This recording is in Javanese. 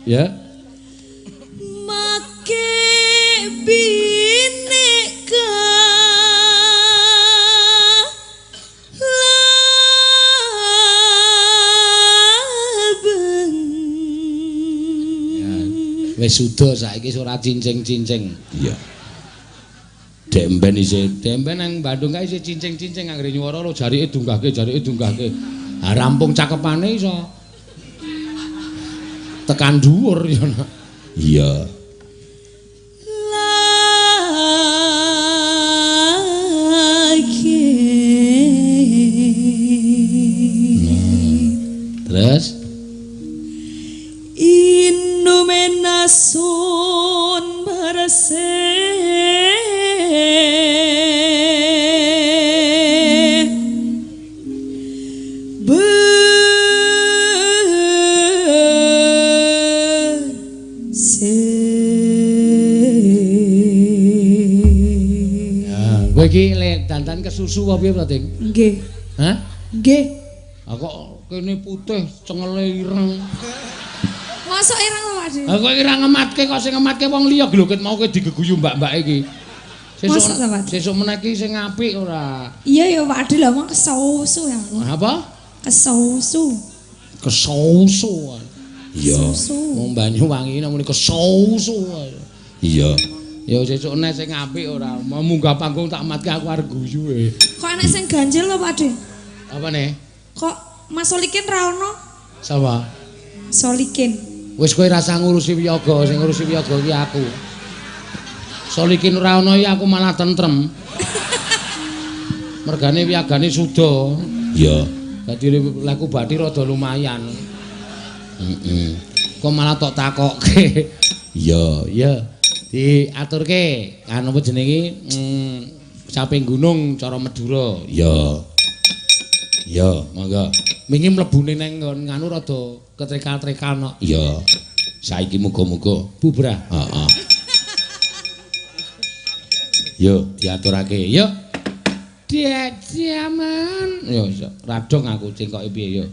Ya. Make bineka labeng. Ya, wis suda saiki ora cincing-cincing. Iya. Dek mben isih, dek mben nang Bandung kae isih cincing-cincing anggere nyuwara lho jarike dunggahke, jarike dunggahke. Ha rampung cakepane iso. Tekan dhuwur ya. Iya. Lagi. Terus Inumenasun bersih bersih. Ya, kowe iki le dandan kesusu apa piye to, Ding? Nggih. Hah? Nggih. Ha kok kene putih, cengele ireng. Mosok ireng to, Pak De? Ha kowe ora ngematke kok sing ngematke wong liya lho ket mau kowe digeguyu mbak-mbak iki. Mosok ta, Pak? Sesuk meneh iki sing apik ora. Iya ya Pak De lha mong kesusu ya. Apa? Kesusu. Kesusu. Iya. Kesusu. Wong Banyuwangi namune kesusu. Iya. Ya sesuk meneh sing apik ora. Mau munggah panggung tak matke aku arep guyu e. Kok enek sing ganjil lho Pak De? Apa ne? Kok Mas Solikin ra ono? Sapa? Solikin. Wis kowe rasa ngurusi wiyaga, sing ngurusi wiyaga iki aku. Solikin ora ono iki aku malah tentrem. Mergane wiyagane suda. Iya. Dadi laku bathi rada lumayan. Heeh. Kok malah tok takokke. Iya, iya. Diaturke anu apa jenenge Caping Gunung cara Madura. Iya. Iya, monggo. Wingi mlebune nang nggon nganu rada ketrekal-trekal no. Iya. Saiki muga-muga bubrah. Heeh. Yo diaturake. Yo. Dek jaman. Yo radong aku cengkoke piye yo.